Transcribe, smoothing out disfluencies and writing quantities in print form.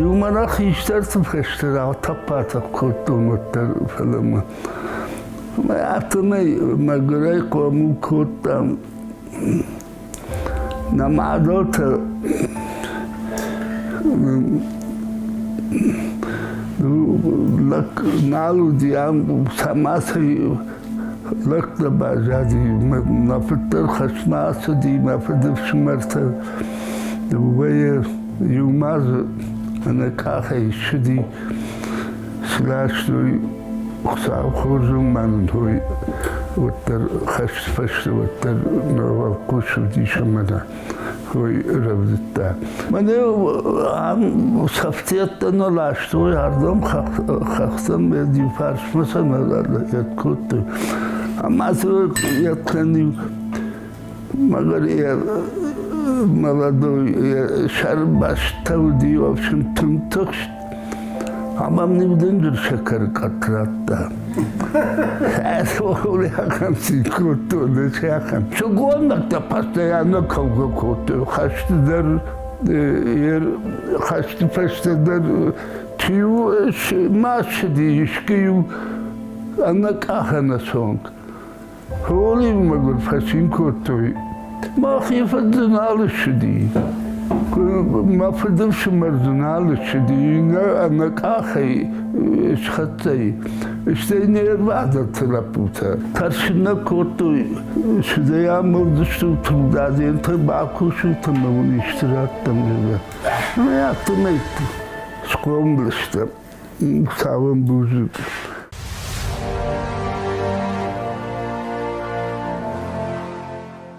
Иумӕ нӕ хистӕрты фӕстӕ ратӕппатӕ кодтон уӕддӕр, фӕлӕ мӕ афтӕмӕй мӕгуырӕй хъомыл кодтам. Нӕ мадӕлтӕ лӕг нал уыди ам, цӕмӕ лӕгтӕ баззади. Мӕ фыд дӕр хӕстмӕ ацыди, мӕ фыды фсымӕртӕ дыууӕйӕ иумӕ дзы ӕнӕ къахӕй ссыди, сластой Хуыцау хорз у, мӕ нын той уӕддӕр хӕсты фӕстӕ уӕддӕр нӕ уӕлхъус уыдис ӕмӕ нӕ хой рӕвдыдта. Мӕнӕ ам сӕфтиӕттӕ нӕ ластой, ардӕм хӕхтӕм иу фарсмӕ сӕ нӕ кодтой. Ӕмӕ дзы йӕ мӕгуыр йӕ молодой йӕ сӕрбӕстӕ уыди, в общем, тынг тыхст. Ӕмӕ мын иу дынджыр сӕкӕры къӕртт радта. Ахӕм цин кодтон, ахӕм. Сылгоймӕгтӕ постоянно кӕугӕ кодтой. Хӕсты дӕр, хӕсты фӕстӕ дӕр чи-иу ма ссыди, искуы-иу ӕнӕ къах ӕнӕ цонг. Холи мӕгуыр фӕцин кодтой. Мӕхи фыд дзы нал ссыди. Мӕ фыды фсымӕр дзы нал ссыди, иннӕ ӕнӕкъахӕй схӕццӕ и. Стӕй не рвадӕлты лӕппутӕ тӕрсын нӕ кодтой, сыдӕй амӕлдзыстут, тугдадзинтӕ бакусут ӕмӕ уын исты раттӕм, зӕгъгӕ. Ӕмӕ афтӕмӕй схъомыл стӕм. Цӕуӕн бузныг.